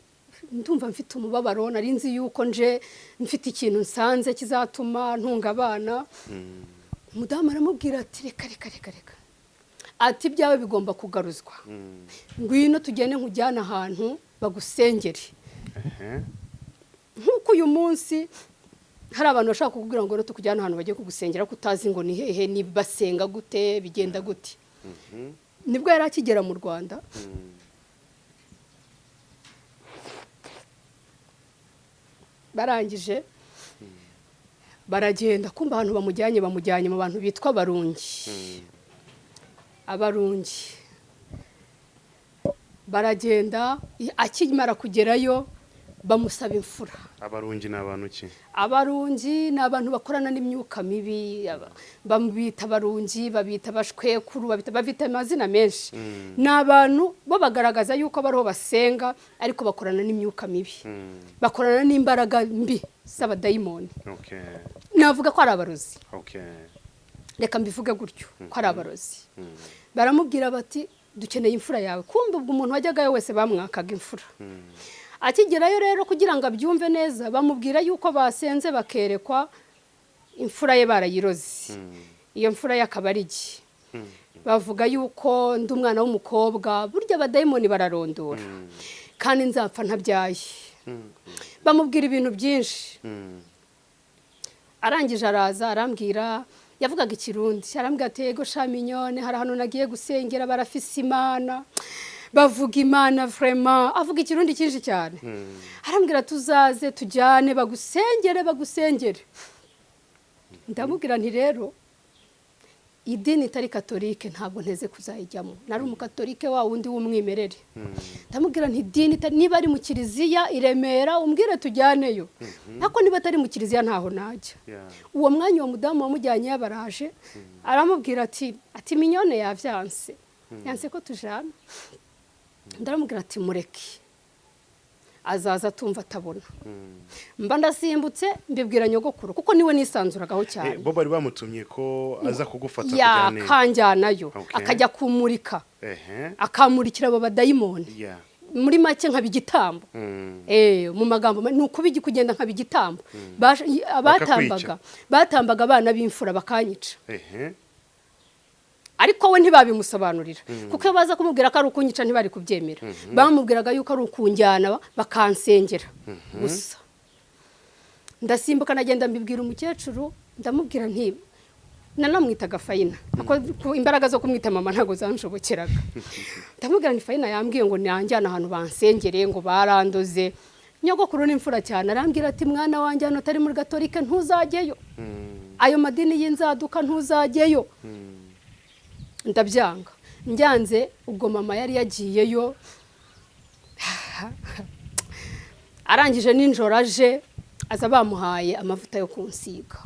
Ndumva mfite umubabaro, nari nzi yuko nje mfite ikintu nsanze kizatuma ntunga abana. Umudamu aramubwira ati reka reka reka reka, ati ibyawe bigomba kugaruzwa, ngwino tugende nkujyane ahantu bagusengere. Nk'uko uyu munsi hari abantu bashaka kukubwira ngo tukujyane ahantu bagiye kugusengera ko utazi ngo ni hehe, ni basenga gute, bigenda gute. Nibwo yari akigera mu Rwanda. Barangije baragenda, kumva ahantu bamujyanye mu bantu bitwa Abarungi. Abarungi baragenda, akimara kugerayo bamusaba imfura. Abarungi ni abantu ki? Abarungi ni abantu bakorana n'imyuka mibi, bamubita abarungi, babita abashwekuru, babita amazina menshi. Ni abantu bo bagaragaza yuko bariho basenga, ariko bakorana n'imyuka mibi, bakorana n'imbaraga mbi z'abadayimoni. Navuga ko ari abarozi. Reka mbivuge gutyo ko ari abarozi. Baramubwira bati dukeneye imfura yawe. Kumva ubwo umuntu wajyagayo wese bamwakaga imfura. Akigerayo rero kugira ngo abyumve neza, bamubwira yuko basenze bakerekwa imfura ye barayiroze. Iyo mfura ye akaba ari igi. Bavuga yuko ndi umwana w'umukobwa, burya abadayimoni bararondora, kandi nzapfa ntabyaye. Bamubwira ibintu byinshi. Arangije araza arambwira, yavugaga ikirundi, arambwira ati yego sha minyone, hari ahantu nagiye gusengera barafise Imana, bavuga Imana vraiment, avuga ikirundi cyinshi cyane. Arambwira tuzaze tujyane bagusengere bagusengere. Ndamubwira nti rero idini itari katolike ntabwo nteze kuzayijyamo, nari umukatolike wa wundi w'umwimerere. Ndamubwira nti idini niba ari mu kiliziya i Remera umbwire tujyaneyo, ariko niba atari mu kiliziya ntaho najya. Uwo mwanya uwo mudamu wamujyanye yabaraje aramubwira ati minyone yavyanse, yanse ko tujana. Ndaramubwira ati mureke azaza atumva atabona. Mba ndasimbutse mbibwira nyogokuru kuko niwe nisanzuragaho cyane. Bo bari bamutumye ko aza kugufata kujyane yakanjyanayo, akajya kumurika, akamurikira abo badayimoni. Muri make nkaba igitambo. Mu magambo ni ukubigi kugenda nkaba igitambo. Batambaga abana b'imfura bakanyica. Ariko we ntibabimusobanurira, kuko iyo baza kumubwira ko ari ukunyica ntibari kubyemera. Bamubwiraga yuko ari ukunjyana bakansengera gusa. Ndasimbuka nagenda mbibwira umukecuru, ndamubwira nti nanamwitaga Fayina, kuko imbaraga zo kumwita mama ntago zanshobokeraga. Ndamubwira nti Fayina yambwiye ngo nanjyana ahantu bansengereye ngo barandoze. Nyogokuru ni imfura cyane, arambwira ati mwana wanjye hano utari muri gatolike ntuzajyeyo, ayo madini y'inzaduka ntuzajyeyo. Ndabyanga njyanze. Ubwo mama yari yagiyeyo, arangije nijoro aje aza bamuhaye amavuta yo kunsiga.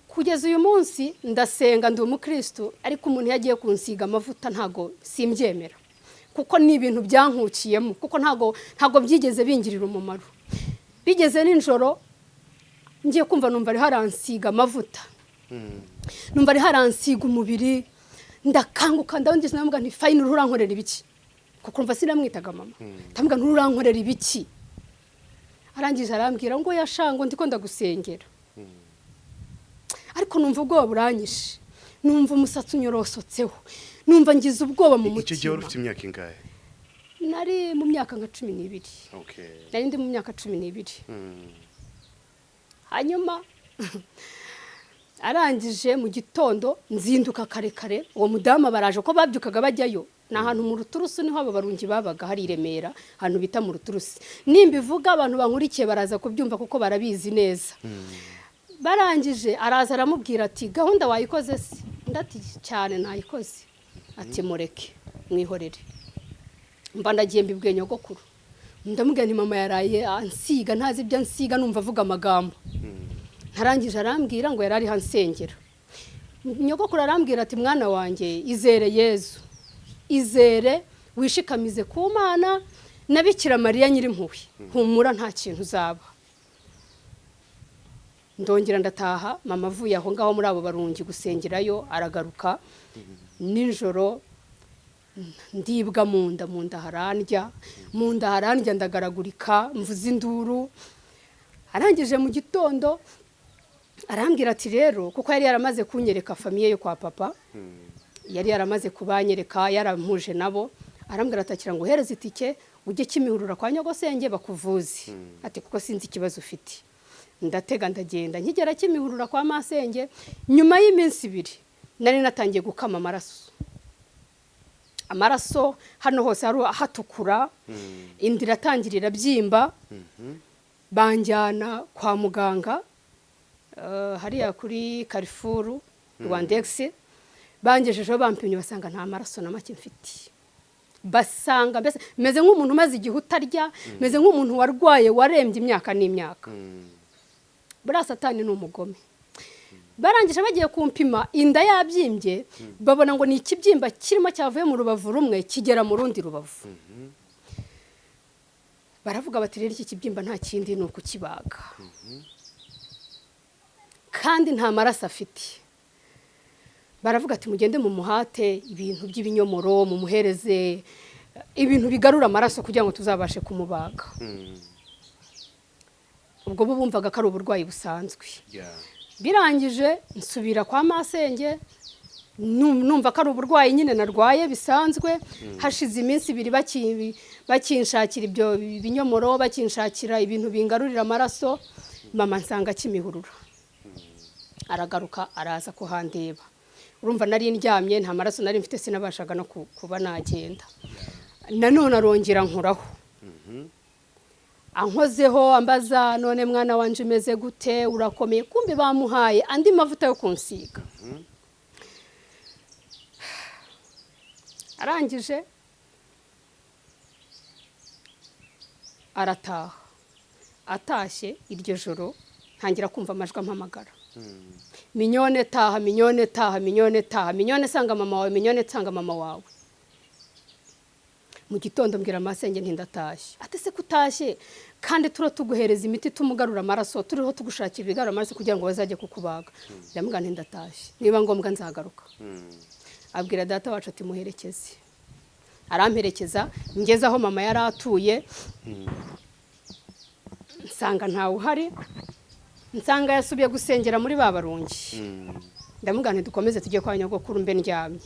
Kugeza uyu munsi ndasenga ndi umukristo, ariko umuntu yagiye kunsiga amavuta ntago simbyemera, kuko ni ibintu byankukiyemo, kuko ntago byigeze bingirira umumaro. Bigeze nijoro ngiye kumva numva ari haransiga amavuta, numva ari haransiga umubiri, ndakanguka ndabona ndavuga nti Fayina urankorera ibiki? Kuko mva sinamwitaga mama, ndavuga nti urankorera ibiki? Arangije arambwira ngo yashango ndiko ndagusengera. Ariko numva ubwoba buranyishe, numva umusatsi unyorosotseho, numva ngize ubwoba mu mutima. Icyo gihe wari ufite imyaka ingahe? Nari mu myaka nka 12. Nari ndi mu myaka 12. Hanyuma arangije mu gitondo nzinduka kare kare, uwo mudamu baraje ko babyukaga bajyayo, ni ahantu mu Ruturusu niho aba barungi babaga, hari i Remera ahantu bita mu Ruturusi. Nimbivuga abantu bankurikiye baraza kubyumva kuko barabizi neza. Barangije araza aramubwira ati gahunda wayikoze se? Ndati cyane nayikoze. Ati mureke mwihorere. Mba ndagiye mbibwiye nyogokuru, ndamubwira nti mama yaraye ansiga ntazi ibyo ansiga, numva avuga amagambo. Ntarangije arambwira ngo yarari hansengera. Nyogokuru arambwira ati mwana wanjye izere Yezu, izere wishikamize ku Mana na Bikira Mariya nyirimpuhwe, humura nta kintu uzaba. Ndongera ndataha, mama avuye aho ngaho muri abo barungi gusengerayo aragaruka nijoro Ndibwa mu nda, mu nda harandya, mu nda harandya, ndagaragurika, mvuza induru. Arangije mu gitondo arambwira ati rero, kuko yari yaramaze kunyereka famille yo kwa papa, yari yaramaze kubanyereka, yarampuje nabo, arambwira ati akira ngo uhereze itike ujye Kimihurura kwa nyogosenge bakuvuze, ati kuko sinzi ikibazo ufite. Ndatega ndagenda, nkigera Kimihurura kwa masenge nyuma y'iminsi 2 nari natangiye gukama amaraso. Amaraso hano hose hari hatukura, inda iratangirira byimba. Banjyana kwa muganga hariya kuri Carrefour Rwandex, bangejejeho bampimye basanga nta maraso na make mfite. Basanga mbese meze nk'umuntu umaze igihe utarya, meze nk'umuntu warwaye warembye imyaka n'imyaka. Buriya Satani ni umugome. Barangije bagiye kumpima inda yabyimbye, babona ngo ni ikibyimba kirimo cyavuye mu rubavu rumwe kigera mu rundi rubavu. Baravuga bati rero iki kibyimba nta kindi ni ukukibaga, kandi nta maraso afite. Baravuga ati mugende mu muhate ibintu by'ibinyomoro, mumuhereze ibintu bigarura amaraso kugira ngo tuzabashe kumubaga. Ubwo bo bumvaga ko ari uburwayi busanzwe. Birangije nsubira kwa masenge, numva ko ari uburwayi nyine narwaye bisanzwe. Hashize iminsi 2 bakinshakira ibyo binyomoro, bakinshakira ibintu bingarurira amaraso, mama nsanga Kimihurura. Aragaruka araza kuhandeba. Urumva nari ndyamye nta maraso nari mfite, sinabashaga no kuba nagenda. Nanone arongera nkoraho, ankozeho ambaza none mwana wanje umeze gute, urakomeye? Kumbe bamuhaye andi mavuta yo kunsiga. Arangije arataha. Atashye iryo joro ntangira kumva amajwi ampamagara, Mignone taha, Mignone taha, Mignone taha, Mignone sanga mama wawe, Mignone sanga mama wawe. Mu gitondo mbwira masenge nti ndatashye. Ati se kutashye kandi turo tuguhereza imiti tumugarura amaraso, turiho tugushakira ibigarura amaraso kugira ngo bazajye kukubaga. Ndamubwira nti ndatashye, niba ngombwa nzagaruka. Abwira data wacu ati muherekeze. Aramperekeza ngeze aho mama yari atuye, nsanga ntawe uhari, nsanga yasubiye gusengera muri ba Barungi. Ndamubwira nti dukomeze tujye kwa nyogokuru mbe ndyamye.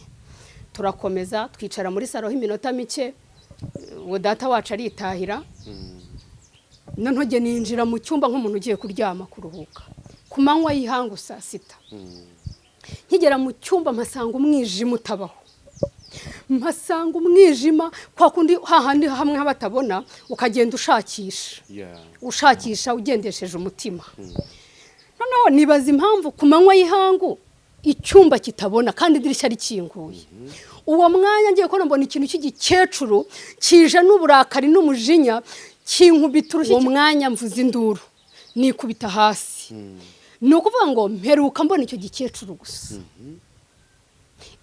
Turakomeza twicara muri saro iminota mike, uwo data wacu aritahira. Noneho njye ninjira mu cyumba nk'umuntu ugiye kuryama kuruhuka ku manywa y'ihangu saa 6. Nkigera mu cyumba mpasanga umwijima utabaho, mpasanga umwijima kwa kundi hahandi hamwe habatabona, ukagenda ushakisha ushakisha ugendesheje umutima. Noneho nibaza impamvu ku manywa y'ihangu icyumba kitabona kandi idirishya rikinguye. Uwo mwanya ngiye kubona mbona ikintu cy'igikecuru kije n'uburakari n'umujinya kinkubita urushyi. Uwo mwanya mvuza induru nikubita hasi. Ni ukuvuga ngo mperuka mbona icyo gikecuru gusa.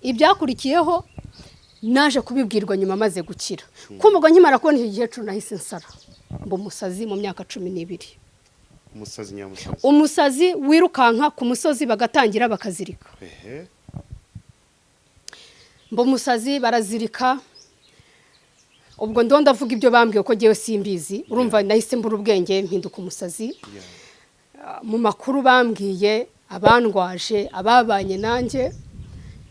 Ibyakurikiyeho naje kubibwirwa nyuma maze gukira. Kumva nkimara kubona icyo gikecuru nahise nsara, mba umusazi mu myaka 12. Umusazi nyamusazi, umusazi wirukanka ku musozi bagatangira bakazirika. Mba umusazi barazirika. Ubwo ndo ndavuga ibyo bambwiye ko ngewe simbizi, urumva nahise mbura ubwenge mpinduka umusazi. Mu makuru bambwiye abandwaje ababanye nanjye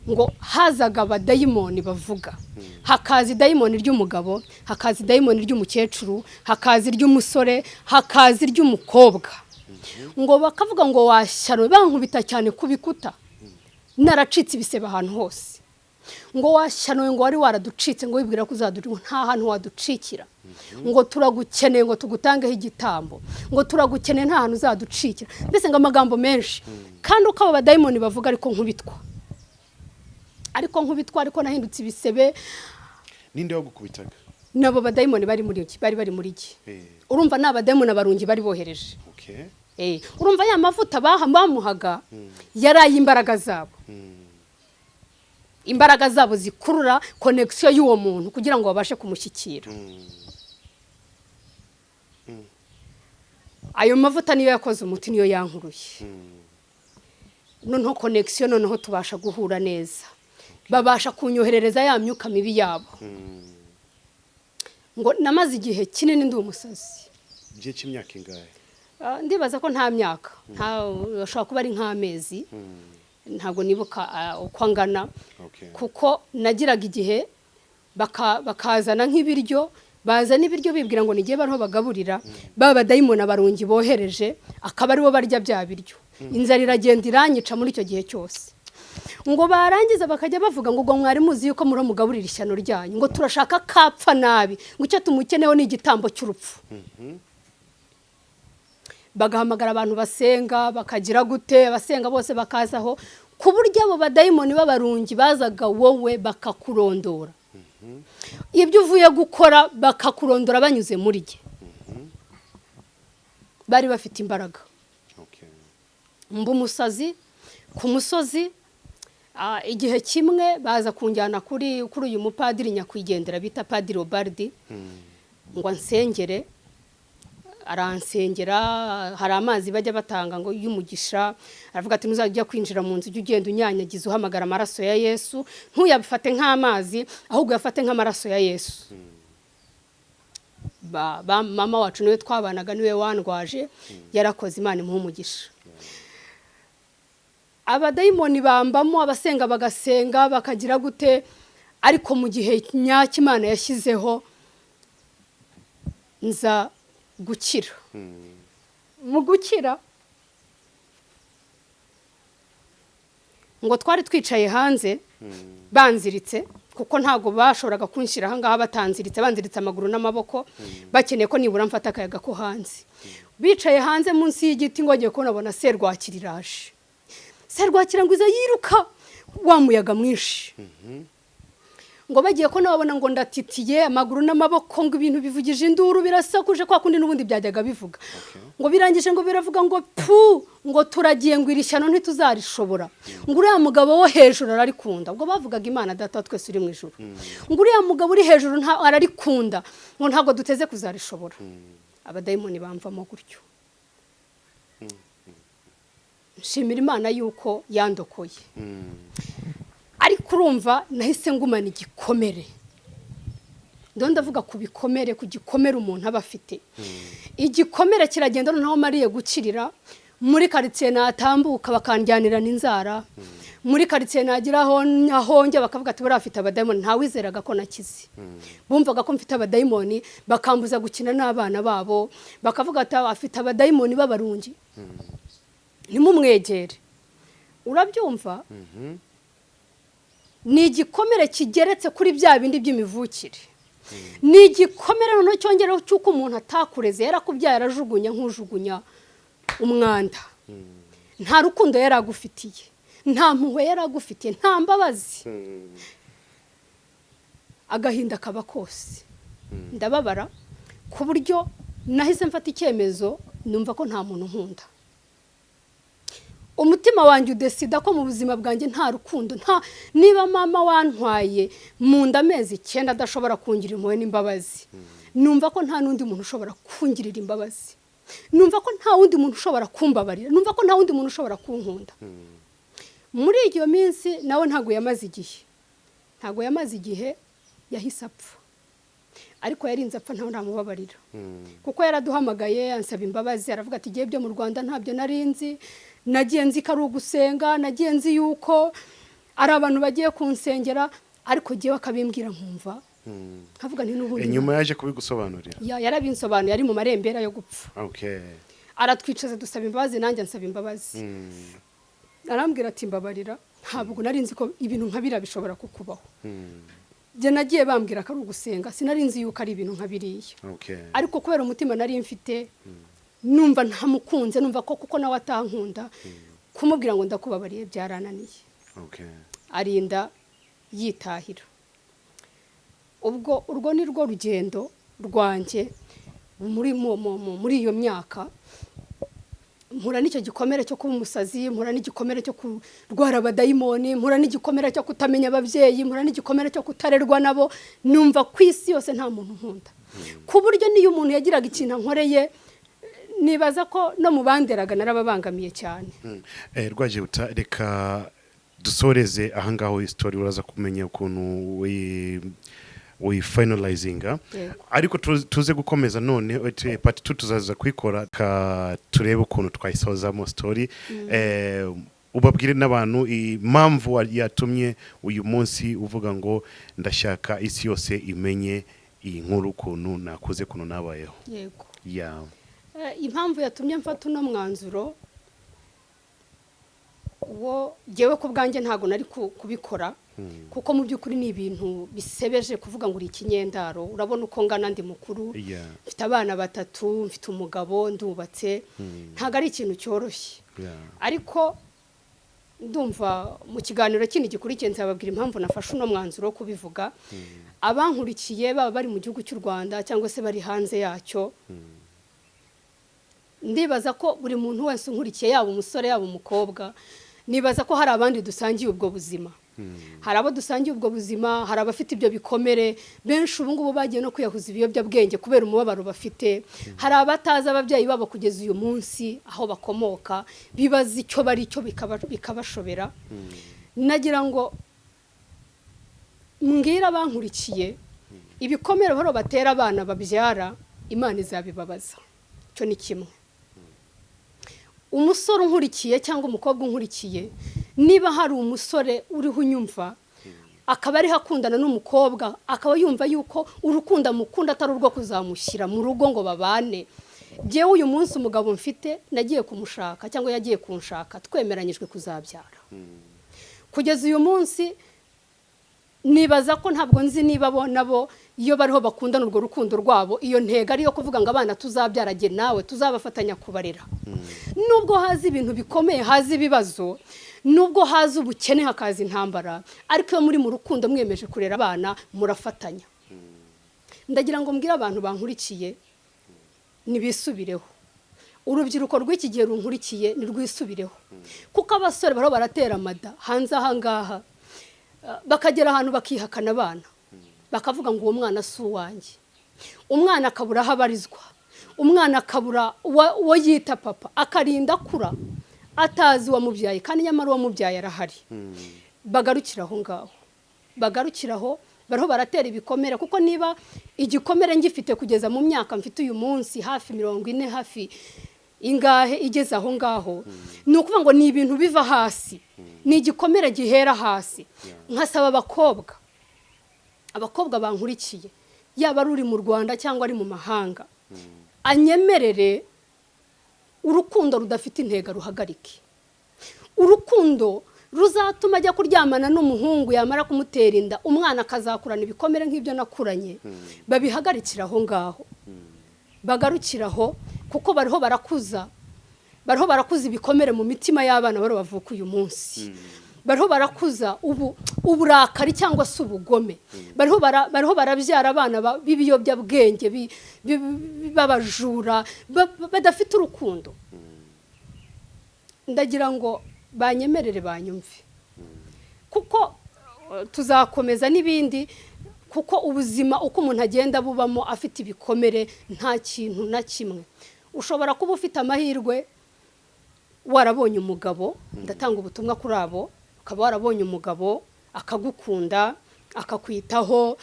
ngo hazaga abadayimoni bavuga, hakaza idayimoni ry'umugabo, hakaza idayimoni ry'umukecuru, hakaza iry'umusore, hakaza iry'umukobwa. Ngo bakavuga ngo washyaro, bankubita cyane ku bikuta, naracitse ibisebe ahantu hose. Ngo washyano ngo wari waraducitse, ngo wibwira ko uzaduca, ngo nta hantu waducikira, ngo turagukeneye, ngo tugutangeho igitambo, ngo turagukeneye nta hantu uzaducikira. Mbese ngo amagambo menshi, kandi uko abo badayimoni bavuga ariko nkubitwa, ariko nkubitwa, ariko nahindutse ibisebe. Ninde wagukubitaga? Nabo badayimoni bari muri iki, bari bari muri iki. Urumva ni abadayimoni abarungi bari bohereje. Urumva ya mavuta bamuhaga yari ay'imbaraga zabo. Imbaraga zabo zikurura connection y'uwo muntu kugira ngo babashe kumushyikira. Ayo mavuta niyo yakoze umuti, niyo yankuruye. Noneho connection, noneho tubasha guhura neza. Babasha kunyoherereza ya myuka mibi yabo. Ngo namaze igihe kinini ndi umusazi. Igihe cy'imyaka ingahe? Ndibaza ko nta myaka, nta, ashobora kuba ari nk'amezi, ntabwo nibuka uko angana. Kuko nagiraga igihe bakazana nk'ibiryo, bazana ibiryo bibwira ngo nigiye bariho bagaburira ba badayimoni abarungi bohereje, akaba aribo barya bya biryo. Inzara iragenda iranyica muri icyo gihe cyose. Ngo barangiza bakajya bavuga ngo mwari muzi yuko muri mugaburira ishyano ryanyu, ngo turashaka kapfa nabi, ngo icyo tumukeneho ni igitambo cy'urupfu. Bagahamagara abantu basenga, bakagira gute, abasenga bose bakazaho, ku buryo abo badayimoni b'abarungi bazaga wowe bakakurondora ibyo uvuye gukora, bakakurondora banyuze muri jye. Bari bafite imbaraga. Mba umusazi ku musozi. Igihe kimwe baza kunjyana kuri uyu mupadiri nyakwigendera bita Padiri Obardi ngo ansengere. Aransengera, hari amazi bajya batanga ngo y'umugisha. Aravuga ati: "Ntuzajya ujya kwinjira mu nzu, ujye ugenda unyanyagiza uhamagara amaraso ya Yesu, ntuyafate nk'amazi, ahubwo uyafate nk'amaraso ya Yesu." Mama wacu niwe twabanaga, niwe wandwaje, yarakoze, Imana imuha umugisha. Abadayimoni bambamo, abasenga bagasenga, bakagira gute, ariko mu gihe nyacyo Imana yashyizeho nza gukira. Mu gukira, ngo twari twicaye hanze banziritse, kuko ntabwo bashoboraga kunshyira ahangaha batanziritse, banziritse amaguru n'amaboko, bakeneye ko nibura mfata akayaga ko hanze. Bicaye hanze munsi y'igiti, ngo bagiye kubona bona serwakira iraje. Serwakira ngo iza yiruka wa muyaga mwinshi. Ngo bagiye ko nababona ngo ndatitiye amaguru n'amaboko, ngo ibintu bivugije induru, birasakuje kwa kundi n'ubundi byajyaga bivuga. Ngo birangije ngo biravuga ngo pu, ngo turagiye, ngo iri shyano ntituzarishobora, ngo uriya mugabo wo hejuru ararikunda. Ubwo bavugaga Imana Data wa twese uri mu ijuru. Ngo uriya mugabo uri hejuru ararikunda, ngo ntabwo duteze kuzarishobora. Abadayimoni bamvamo gutyo. Nshimira Imana yuko yandokoye. Ariko urumva nahise ngumana igikomere. Ndo ndavuga ku bikomere, ku gikomere umuntu aba afite. Igikomere kiragenda. Noneho mariye gukirira muri karitsiye, natambuka bakandyanirana inzara. Muri karitsiye nagira aho njya bakavuga ati: "Buriya afite abadayimoni." Ntawizeraga ko nakize, bumvaga ko mfite abadayimoni, bakambuza gukina n'abana babo, bakavuga ati: "Afite abadayimoni b'abarungi, ntimumwegere." Urabyumva, ni igikomere kigeretse kuri bya bindi by'imivukire. Ni igikomere noneho cyongeraho cy'uko umuntu atakureze, yarakubyaye arajugunya nk'ujugunya umwanda. Nta rukundo yari agufitiye, nta mpuhwe yari agufitiye, nta mbabazi. Agahinda kaba kose, ndababara ku buryo nahise mfata icyemezo, numva ko nta muntu nkunda. Umutima wanjye udesida ko mu buzima bwanjye nta rukundo, nta. Niba mama wantwaye mu nda amezi 9 adashobora kungira impuhwe n'imbabazi, numva ko nta n'undi muntu ushobora kungirira imbabazi, numva ko nta wundi muntu ushobora kumbabarira, numva ko nta wundi muntu ushobora kunkunda. Muri iyo minsi nawe ntabwo yamaze igihe, yahise apfa. Ariko yarinze apfa ntawe ntamubabarira, kuko yaraduhamagaye ansaba imbabazi. Aravuga ati: "Igihe byo mu Rwanda ntabyo nari nzi, nagiye nzi ko ari ugusenga, nagiye nzi yuko ari abantu bagiye kunsengera, ariko jyewe akabimbwira nkumva nkavuga nti n'ubundi." Nyuma yaje kubigusobanurira? Yarabinsobanuye ari mu marembera yo gupfa. Aratwicaza, dusaba imbabazi, nanjye ansaba imbabazi. Arambwira ati: "Mbabarira, ntabwo nari nzi ko ibintu nka biriya bishobora kukubaho. Njye nagiye bambwira ko ari ugusenga, sinari nzi yuko ari ibintu nka biriya." Ariko kubera umutima nari mfite, numva ntamukunze, numva ko kuko nawe atankunda, kumubwira ngo ndakubabariye byarananiye. Arinda yitahira. Ubwo urwo ni rwo rugendo rwanjye muri iyo myaka. Mpura n'icyo gikomere cyo kuba umusazi, mpura n'igikomere cyo kurwara abadayimoni, mpura n'igikomere cyo kutamenya ababyeyi, mpura n'igikomere cyo kutarerwa nabo. Numva ku isi yose nta muntu nkunda, ku buryo n'iyo umuntu yagiraga ikintu ankoreye, nibaza ko no mu banderaga narababangamiye cyane. Rwagihuta, reka Dusoreze ahangaho story, uraza kumenya ukuntu we finalizinga. Yego. Ariko tuze gukomeza none part 2 tuzaza kuyikora, ka turebe ukuntu twayisozamo story. Ubabwire n'abantu impamvu yatumye uyu munsi uvuga ngo ndashaka isi yose imenye iyi nkuru, ukuntu nakuze, ukuntu nabayeho. Yego. Yeah. Impamvu yatumye mfata uno mwanzuro wo, jyewe ku bwanjye ntabwo nari kubikora, kuko mu by'ukuri ni ibintu bisebeje kuvuga ngo uri ikinyendaro. Urabona uko ngana, ndi mukuru, mfite abana batatu, mfite umugabo, ndubatse, ntabwo ari ikintu cyoroshye. Ariko ndumva mu kiganiro kindi gikurikiye nzababwira impamvu nafashe uno mwanzuro wo kubivuga. Abankurikiye, baba bari mu gihugu cy'u Rwanda cyangwa se bari hanze yacyo, ndibaza ko buri muntu wese unkurikiye, yaba umusore, yaba umukobwa, nibaza ko hari abandi dusangiye ubwo buzima, hari abo dusangiye ubwo buzima, hari abafite ibyo bikomere. Benshi ubu ngubu bagiye no kwiyahuza ibiyobyabwenge kubera umubabaro bafite. Hari abatazi ababyeyi babo kugeza uyu munsi aho bakomoka, bibaza icyo bari cyo bikabashobera. Nagira ngo mbwire abankurikiye, ibikomere bahora batera abana babyara, Imana izabibabaza. Icyo ni kimwe. Umusore unkurikiye cyangwa umukobwa unkurikiye, niba hari umusore uriho unyumva akaba ariho akundana n'umukobwa, akaba yumva yuko urukundo amukunda atari urwo kuzamushyira mu rugo ngo babane, jyewe uyu munsi umugabo mfite nagiye kumushaka cyangwa yagiye kunshaka twemeranyijwe kuzabyara. Kugeza uyu munsi nibaza ko, ntabwo nzi niba bo nabo iyo bariho bakundana urwo rukundo rwabo, iyo ntego ariyo kuvuga ngo abana tuzabyara jye nawe tuzabafatanya kubarera, nubwo haza ibintu bikomeye, haza ibibazo, nubwo haza ubukene, hakaza intambara, ariko iyo muri mu rukundo mwiyemeje kurera abana, murafatanya. Ndagira ngo mbwire abantu bankurikiye nibisubireho. Urubyiruko rw'iki gihe runkurikiye nirwisubireho, kuko abasore bariho baratera amada hanze aha ngaha, bakagera ahantu bakihakana abana, bakavuga ngo uwo mwana si uwanjye. Umwana akabura aho abarizwa, umwana akabura uwo yita papa, akarinda akura atazi uwamubyaye, kandi nyamara uwamubyaye arahari. Bagarukira aho ngaho, bagarukira aho. Bariho baratera ibikomere, kuko niba igikomere ngifite kugeza mu myaka mfite uyu munsi, hafi 40, hafi ingahe igeze aho ngaho, ni ukuvuga ngo ni ibintu biva hasi, ni igikomere gihera hasi. Nkasaba abakobwa bankurikiye, yaba ari uri mu Rwanda cyangwa ari mu mahanga, anyemerere urukundo rudafite intego ruhagarike. Urukundo ruzatuma ajya kuryamana n'umuhungu, yamara kumutera inda, umwana akazakurana ibikomere nk'ibyo nakuranye, babihagarikira aho ngaho, bagarukiraho, kuko bariho barakuza ibikomere mu mitima y'abana bari bavuka uyu munsi. Bariho barakuza uburakari cyangwa se ubugome. Bariho barabyara abana b'ibiyobyabwenge, b'abajura, badafite urukundo. Ndagira ngo banyemerere banyumve, kuko tuzakomeza n'ibindi, kuko ubuzima uko umuntu agenda bubamo afite ibikomere, nta kintu na kimwe. Ushobora kuba ufite amahirwe warabonye umugabo, ndatanga ubutumwa kuri abo, ukaba warabonye umugabo akagukunda, akakwitaho,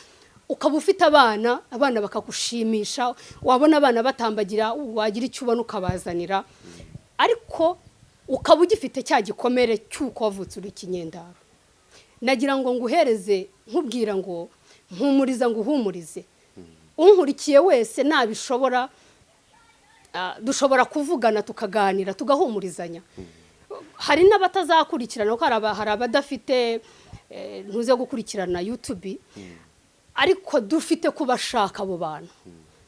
ukaba ufite abana, abana bakagushimisha, wabona abana batambagira, wagira icyo ubona ukabazanira, ariko ukaba ugifite cya gikomere cy'uko wavutse uri ikinyendaro. Nagira ngo nguhereze nkubwira ngo mpumuriza, nguhumurize. Unkurikiye wese nabishobora, dushobora kuvugana, tukaganira, tugahumurizanya. Hari n'abatazakurikirana, kuko hari abadafite ntuze gukurikirana YouTube, ariko dufite kubashaka abo bantu,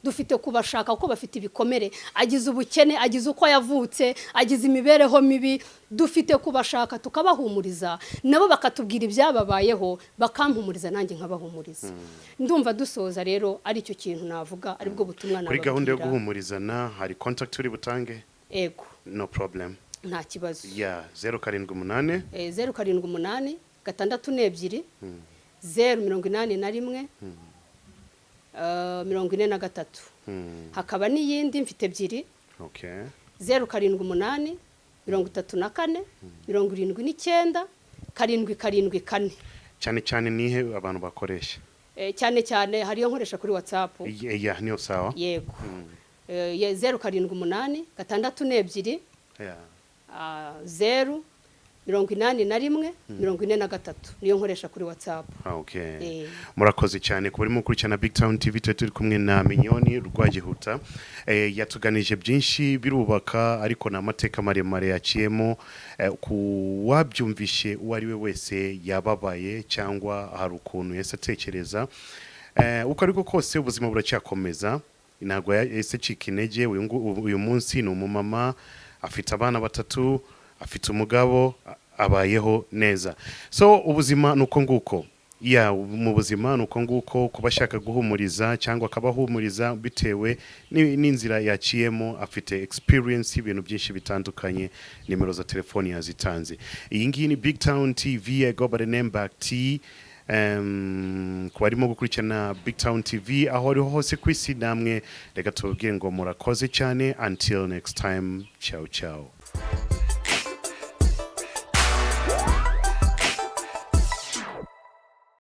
dufite kubashaka kuko bafite ibikomere, agize ubukene, agize uko yavutse, agize imibereho mibi. Dufite kubashaka tukabahumuriza, nabo bakatubwira ibyababayeho, bakampumuriza, nanjye nkabahumuriza. Ndumva dusoza rero aricyo kintu navuga, aribwo butumwa Kuri gahunda yo nababwira. guhumurizana, hari contact uri butange? Ego. No problem. Nta kibazo. Ya 078? 078 62 081 43. Hakaba n'iyindi, mfite ebyiri. 078 34 79. 774. Cyane cyane nihe abantu bakoresha? Cyane cyane hariyo nkoresha kuri WhatsApp. Yeah, niyo sawa. Yego. 078 62 0 81 43, niyo nkoresha kuri WhatsApp. Okay. Eh. Murakoze cyane kuba urimo gukurikirana Big Town TV. Turi turi kumwe na Mignone Rwagihuta. Yatuganije byinshi birubaka, ariko ni amateka maremare yaciyemo. Ku wabyumvishe uwo ari we wese yababaye cyangwa hari ukuntu yese atekereza, uko ariko kose ubuzima buracyakomeza, ntabwo yahise acika intege. Uyu munsi ni umumama, afite abana batatu, afite umugabo, abayeho neza. So ubuzima ni uko nguko. Ya, mu buzima ni uko nguko. Kuba ashaka guhumuriza cyangwa akabahumuriza bitewe n'inzira yaciyemo, afite experience y'ibintu byinshi bitandukanye. Nimero za telefoni yazitanze. Iyi ngiyi ni Big Town TV. I go by the name Back T. Ku barimo gukurikirana Big Town TV aho ariho hose ku isi, namwe reka tubabwire ngo murakoze cyane. Until next time, ciao ciao.